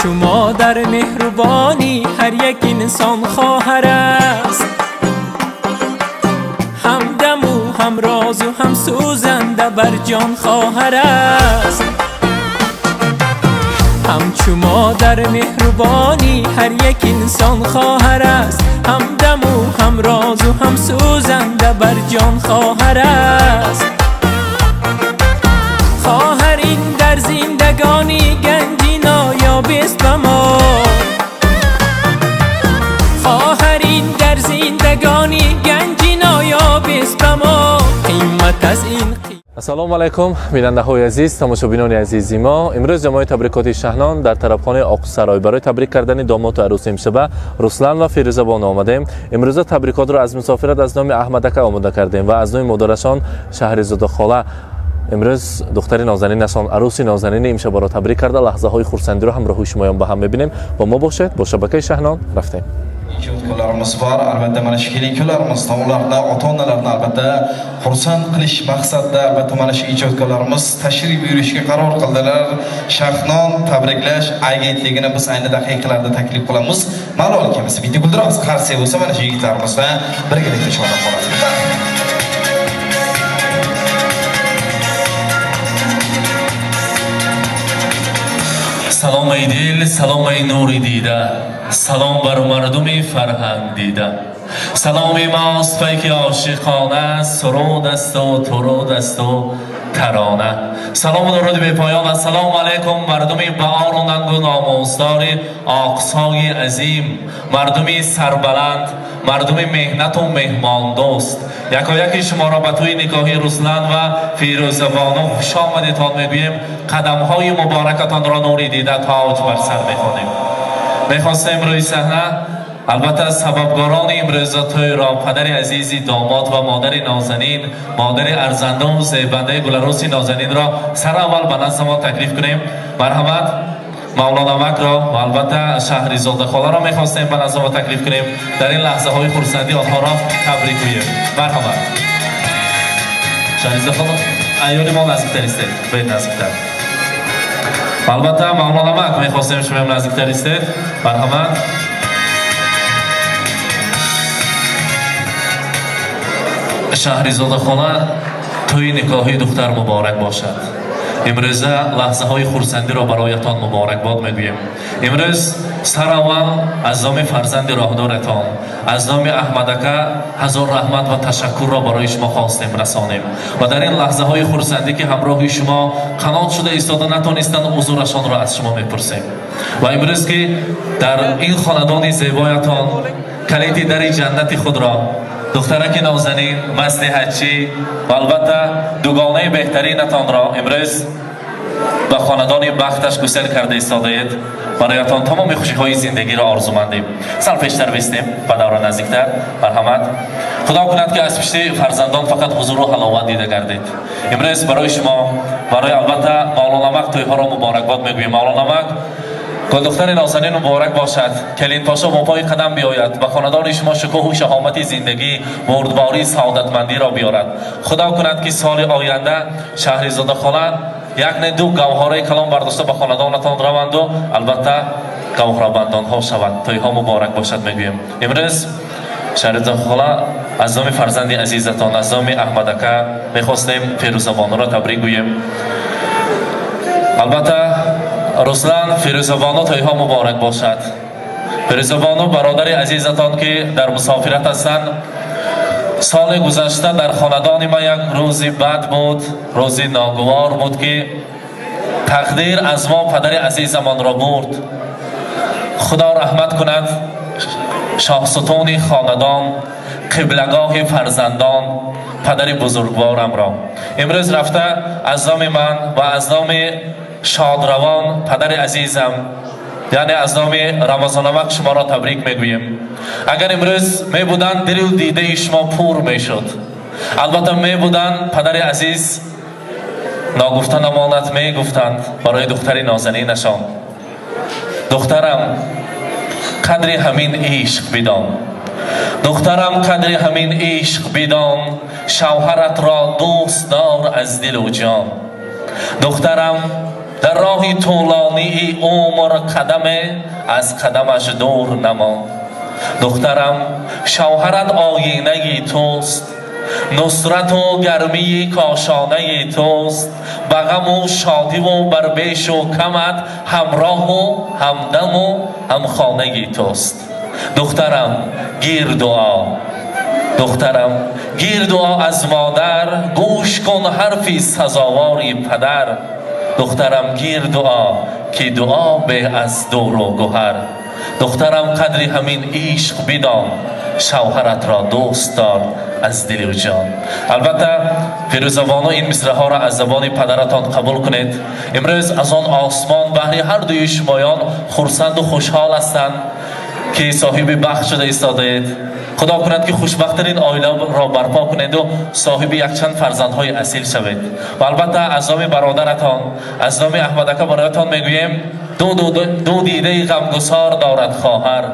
Ҳамчу модар меҳрубонӣ ҳар як инсон хоҳар аст. Ҳамдаму ҳамрозу ҳам сӯзанда бар ҷон хоҳар аст. Ҳамчу модар меҳрубонӣ ҳар як инсон хоҳар аст. Ҳамдаму ҳамрозу ҳам сӯзанда бар ҷон хоҳар аст. Хоҳар ин дар зиндагонӣ ганҷи ноёбист ба мо. Хоҳар ин дар зиндагонӣ ганҷи ноёбист ба мо. Қимат аз ин. Ассалому алайкум, бинандаҳои азиз, тамошобинони азизи мо. Имрӯз ҷамоаи табрикоти Шаҳнон дар тарабхонаи Оқсарой барои табрик кардани домоту арӯси имшаба Руслан ва Фирӯзабону омадем. Имрӯза табрикотро аз мусофират аз номи Аҳмадака омода кардем ва аз номи модарашон Шаҳризода хола. Имрӯз духтари нозанинашон, арӯси нозанини имшабаро табрик карда, лаҳзаҳои хурсандиро ҳамроҳи шумоён ба ҳам мебинем. Бо мо бошед, бо шабакаи Шаҳнон рафтем. Ijodkorlarimiz bor, albatta, mana shu kelin kuyovlarimizni, ularni ota onalarni albatta xursand qilish maqsadida, albatta, mana shu ijodkorlarimiz tashrif buyurishga qaror qildilar. Shahnon tabriklash agentligini biz ayni daqiqalarda taklif qilamiz. Malol kelmasa, bitta guldiroz qarsak bo'lsa, mana shu yigitlarimiz bilan birgalikda shodon qolamiz. Салом эй дил, салом эй нури дида, салом бар мардуми фарҳанг дида. Саломи мост пайки ошиқона, суруд асту туруд асту тарона. Салому дуруди бепоён. Ассалому алайкум, мардуми баору нангу номусдори Оқсои азим, мардуми сарбаланд, мардуми меҳнату меҳмондӯст. Якояки шуморо ба тӯи никоҳи Руслан ва Фирӯзабону хушомадитон мегӯем. Қадамҳои муборакатонро нури дида тоҷ бар сар мехонем. Мехостем рӯи саҳна, албатта, сабабгорони имрӯза тӯйро, падари азизи домод ва модари нозанин, модари арзандаву зебандаи гуларуси нозанинро сараввал ба наздамон таклиф кунем. Марҳамат, Мавлонамакро ва албатта Шаҳризодахоларо мехостем ба наздамо таклиф кунем. Дар ин лаҳзаҳои хурсандӣ онҳоро табрик гӯем. Марҳамат, Шаҳризодахола, аёли мо наздиктар истед, боед наздиктар. Албатта, Мавлонамак, мехостем шумоям наздиктар истед. Марҳамат. Шаҳризодахона, тӯи никоҳи духтар муборак бошад. Имрӯза лаҳзаҳои хурсандиро бароятон муборакбод мегӯем. Имрӯз сараввал аз номи фарзанди роҳдоратон, аз номи Аҳмадака ҳазор раҳмат ва ташаккурро барои шумо хостем расонем ва дар ин лаҳзаҳои хурсандӣ, ки ҳамроҳи шумо қанот шуда истода натонистанд, узурашонро аз шумо мепурсем. Ва имрӯз, ки дар ин хонадони зебоятон калиди дари ҷаннати худро духтараки нозанин, маслиҳатчӣ ва албатта дугонаи беҳтаринатонро имрӯз ба хонадони бахташ гусел карда истодаед, бароятон тамоми хушиҳои зиндагиро орзумандем. Сал пештар бистем, ба давра наздиктар. Марҳамат. Худо кунад, ки аз пишти фарзандон фақат ҳузуру ҳаловат дида гардед. Имрӯз барои шумо, барои албатта Мавлонамак тӯйҳоро муборакбод мегӯем. Мавлонамак, гулдухтари нозанин муборак бошад. Келинпошо бо пои қадам биёяд, ба хонадони шумо шукӯҳу шаҳомати зиндагӣ, бурдборӣ, саодатмандиро биёрад. Худо кунад, ки соли оянда Шаҳризодахона як не ду гавҳораи калон бардошта ба хонадонатон раванду албатта гавҳарабандонҳо шаванд. Тӯйҳо муборак бошад мегӯем. Имрӯз, Шаҳризодахола, аз номи фарзанди азизатон, аз номи Аҳмадака мехостем Фирӯзабонуро табрик гӯем. Албатта, Руслан, Фирӯзабону, тӯйҳо муборак бошад. Фирӯзабону, бародари азизатон, ки дар мусофират ҳастанд, соли гузашта дар хонадони ман як рӯзи бад буд, рӯзи ногувор буд, ки тақдир аз мо падари азизамонро бурд. Худо раҳмат кунад шоҳсутуни хонадон, қиблагоҳи фарзандон, падари бузургворамро. Имрӯз рафта аз номи ман ва аз номи шодравон падари азизам, яъне аз номи Рамазонамак, шуморо табрик мегӯем. Агар имрӯз мебуданд, дилу дидаи шумо пур мешуд. Албатта, мебуданд падари азиз, ногуфта намонад, мегуфтанд барои духтари нозанинашон: «Духтарам, қадри ҳамин ишқ бидон. Духтарам, қадри ҳамин ишқ бидон, шавҳаратро дӯст дор аз дилу ҷон. Духтарам». Дар роҳи тӯлонии умр қадаме аз қадамаш дур намонд. Духтарам, шавҳарат оинаи туст, нусрату гармии кошонаи туст. Ба ғаму шодиву бар бешу камат ҳамроҳу ҳамдаму ҳамхонаи туст. Духтарам, гир дуо, духтарам, гир дуо аз модар, гӯш кун ҳарфи сазовори падар. Духтарам, гир дуо, ки дуо беҳ аз дуру гуҳар. Духтарам, қадри ҳамин ишқ бидон, шавҳаратро дӯст дор аз дилу ҷон. Албатта, Фирӯзабону, ин мисраҳоро аз забони падаратон қабул кунед. Имрӯз аз он осмон баҳри ҳар дуи шумоён хурсанду хушҳол ҳастанд, ки соҳиби бахт шуда истодаед. Худо кунад, ки хушбахттарин оиларо барпо кунеду соҳиби якчанд фарзандҳои асил шавед. Ва албатта, аз номи бародаратон, аз номи Аҳмадака бароятон мегӯем: ду дидаи ғамгусор дорад хоҳар,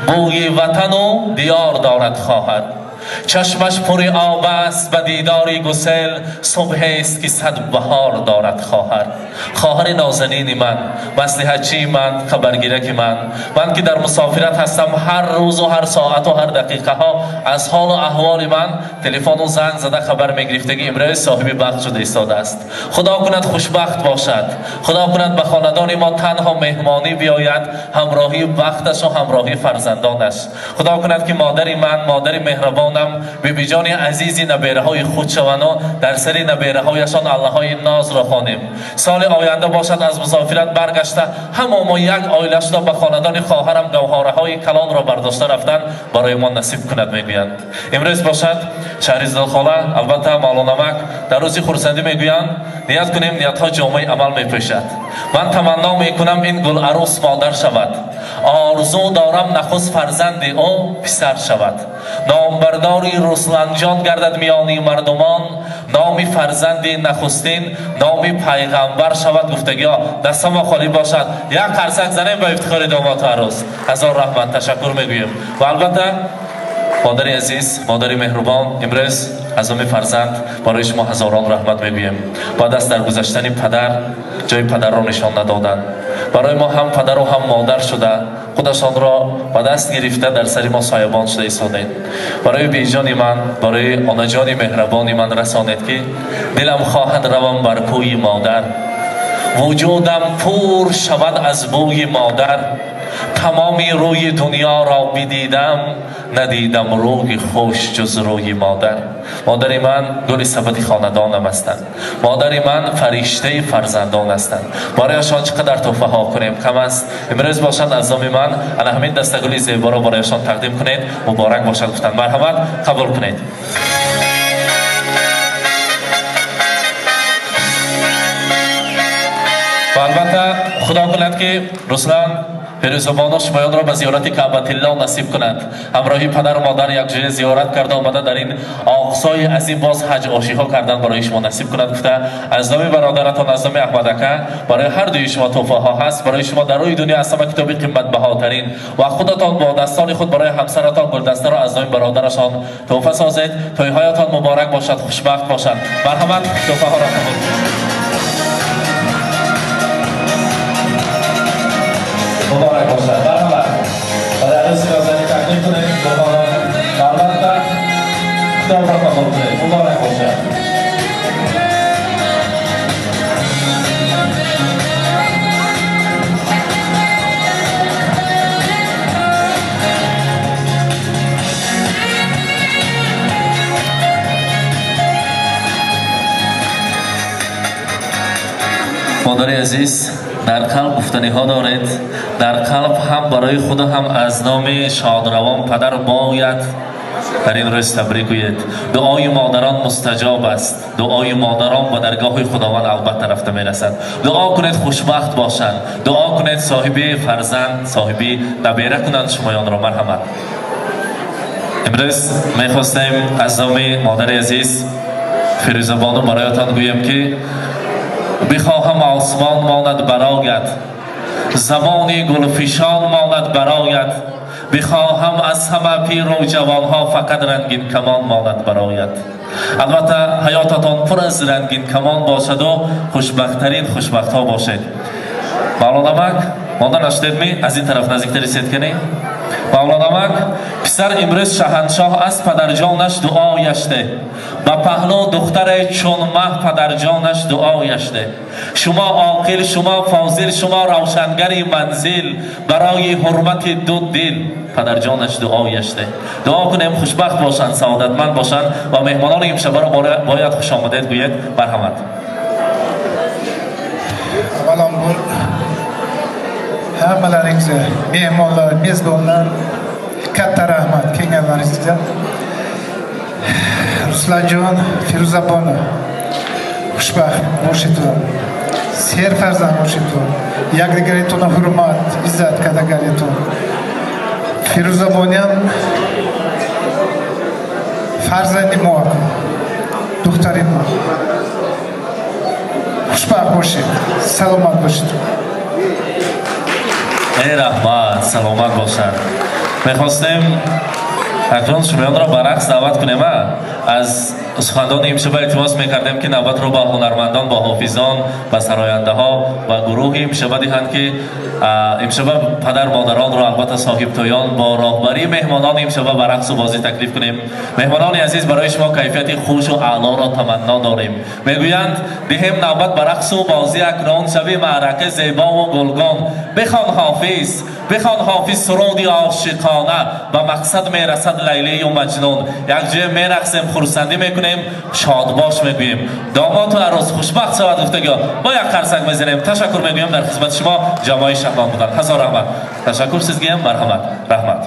бӯи ватану диёр дорад хоҳар. Чашмаш пури об аст ба дидори гусел, субҳест, ки сад баҳор дорад хоҳар. Хоҳари нозанини ман, маслиҳатчии ман, хабаргираки ман, ман ки дар мусофират ҳастам, ҳар рӯзу ҳар соату ҳар дақиқаҳо аз ҳолу аҳволи ман телефону занг зада хабар мегирифтагӣ, имрӯз соҳиби бахт шуда истодааст. Худо кунад, хушбахт бошад. Худо кунад, ба хонадони мо танҳо меҳмонӣ биёяд, ҳамроҳии бахташу ҳамроҳии фарзандонаш. Худо кунад, ки модари ман, модари меҳрабонам, бибиҷони азизи набераҳои худ шавану дар сари набераҳояшон аллаҳои нозро хонем. Соли оянда бошад, аз мусофират баргашта, ҳамо мо як оила шуда ба хонадони хоҳарам гавҳораҳои калонро бардошта рафтан барои мо насиб кунад, мегӯянд. Имрӯз бошад, Шаҳризодхола, албатта, Мавлонамак дар рӯзи хурсандӣ мегӯянд: ният кунем, ниятҳо ҷомаи амал мепӯшад. Ман таманно мекунам, ин гуларӯс модар шавад. Орзу дорам, нахуст фарзанди ӯ писар шавад. Номбардори Русланҷон гардад миёни мардумон, номи фарзанди нахустин номи пайғамбар шавад. Гуфтагиҳо дастамо холӣ бошад, як қарсак занем ба ифтихори домоту арӯс. Ҳазор раҳмат, ташаккур мегӯем. Ва албатта, модари азиз, модари меҳрубон, имрӯз аз номи фарзанд барои шумо ҳазорон раҳмат мегӯем. Баъд аз даргузаштани падар ҷои падарро нишон надоданд. Барои мо ҳам падару ҳам модар шуда, худашонро ба даст гирифта, дар сари мо соябон шуда истодед. Барои беҷони ман, барои онаҷони меҳрабони ман расонед, ки дилам хоҳад равам бар кӯи модар, вуҷудам пур шавад аз бӯи модар. Тамоми рӯи дунёро бидидам, надидам рӯи хуш ҷуз рӯи модар. Модари ман гули сабади хонадонам ҳастанд. Модари ман фариштаи фарзандон ҳастанд. Барояшон чӣ қадар тӯҳфаҳо кунем, кам аст. Имрӯз бошад, аз номи ман ана ҳамин дастагули зеборо барояшон тақдим кунед, муборак бошад гуфтанд. Марҳамат, қабул кунед. Ва албатта, худо кунад, ки Руслан, Фирӯзабону, шумоёнро ба зиёрати Каъбатилло насиб кунад. Ҳамроҳи падару модар якҷоя зиёрат карда омада, дар ин оқсои азим боз ҳаҷ ошиҳо кардан барои шумо насиб кунад гуфта, аз номи бародаратон, аз номи Аҳмадака барои ҳар дуи шумо тӯҳфаҳо ҳаст. Барои шумо дар рӯи дунё аз ҳама китоби қиматбаҳотарин ва худатон бо дастони худ барои ҳамсаратон гулдастаро аз номи бародарашон тӯҳфа созед. Тӯйҳоятон муборак бошад, хушбахт бошанд. Марҳамат, тӯҳфаҳоро қабул кунед. Муборак бошад. Марҳамат, ба арӯси нозанин тақдим кунед гулҳоро. Албатта, китобро қабул кунед. Муборак бошад. Модари азиз, дар қалб гуфтаниҳо доред, дар қалб ҳам барои худу ҳам аз номи шодравон падар бояд дар ин рӯз табрик гӯед. Дуои модарон мустаҷоб аст. Дуои модарон ба даргоҳи Худованд албатта рафта мерасад. Дуо кунед, хушбахт бошанд. Дуо кунед, соҳиби фарзанд, соҳиби набера кунанд шумоёнро. Марҳамат. Имрӯз мехостем аз номи модари азиз Фирӯзабону бароятон гӯем, ки бихоҳам осмон монад барояд, замони гулфишон монад барояд. Бихоҳам аз ҳама пиру ҷавонҳо фақат рангин камон монад бароят. Албатта ҳаётатон пур аз рангин камон бошаду хушбахттарин хушбахтҳо бошед. Мавлонамак монда нашудедми? Аз ин тараф наздиктари сед кунед. Мавлонамак писар имрӯз шаҳаншоҳ аст, падарҷонаш дуояш деҳ. Ба паҳлӯ духтаре чун маҳ, падарҷонаш дуояш деҳ. Шумо оқил, шумо фозил, шумо равшангари манзил, барои ҳурмати ду дил падарҷонаш дуояш деҳ. Дуо кунем хушбахт бошанд, саодатманд бошанд ва меҳмонони имшабаро бояд хушомадед гӯед. Марҳамат. Avvalambor hammalaringizga, mehmonlar, mezbonlar, katta rahmat kelganlaringizga. Ruslanjon, Feruza bonu, xushbaxt boshedlar, serfarzand boshedlar, якдигаретонро ҳурмат, иззат кардагаретон. Фирӯзабониам фарзанди мо, духтари мо. Хушбахт бошед, саломат бошед. Эй раҳмат, саломат бошад. Мехостем акнун шумоёнро ба рақс даъват кунем. Аз сухандони имшаба илтимос мекардем, ки навбатро ба ҳунармандон, ба ҳофизон, ба сарояндаҳо ва гурӯҳи имшаба диҳанд, ки имшаба падар модаронро, албатта соҳибтоён, бо роҳбарии меҳмонони имшаба ба рақсу бозӣ таклиф кунем. Меҳмонони азиз, барои шумо кайфияти хушу аълоро таманно дорем. Мегӯянд, диҳем навбат ба рақсу бозӣ акнун, шаби маърака зебову гулгон. Бихон ҳофиз, бихон ҳофиз суруди ошиқона, ба мақсад мерасад Лайлию Маҷнун. Якҷоя мерақсем, хурсандӣ мекунем, шодбош мегӯем. Домоту арӯс хушбахт шавад гуфтагиҳо бо як қарсак мезанем. Ташаккур мегӯем, дар хизмати шумо ҷамоаи Шаҳнон буданд. Ҳазор раҳмат, ташаккур сизгиям, марҳамат, раҳмат.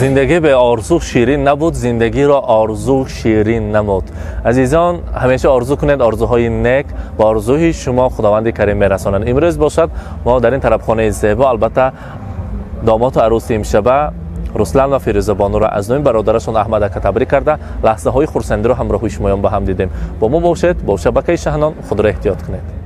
Зиндагӣ бе орзу ширин набуд, зиндагиро орзу ширин намуд. Азизон, ҳамеша орзу кунед, орзуҳои нек ба орзуи шумо Худованди Карим мерасонанд. Имрӯз бошад мо дар ин тарабхонаи зебо албатта домоту арӯси имшаба Руслан ва Фирӯзабонуро аз номи бародарашон Аҳмад ака табрик карда, лаҳзаҳои хурсандиро ҳамроҳи шумоён ба ҳам дидем. Бо мо бошед, бо шабакаи Шаҳнон, худро эҳтиёт кунед.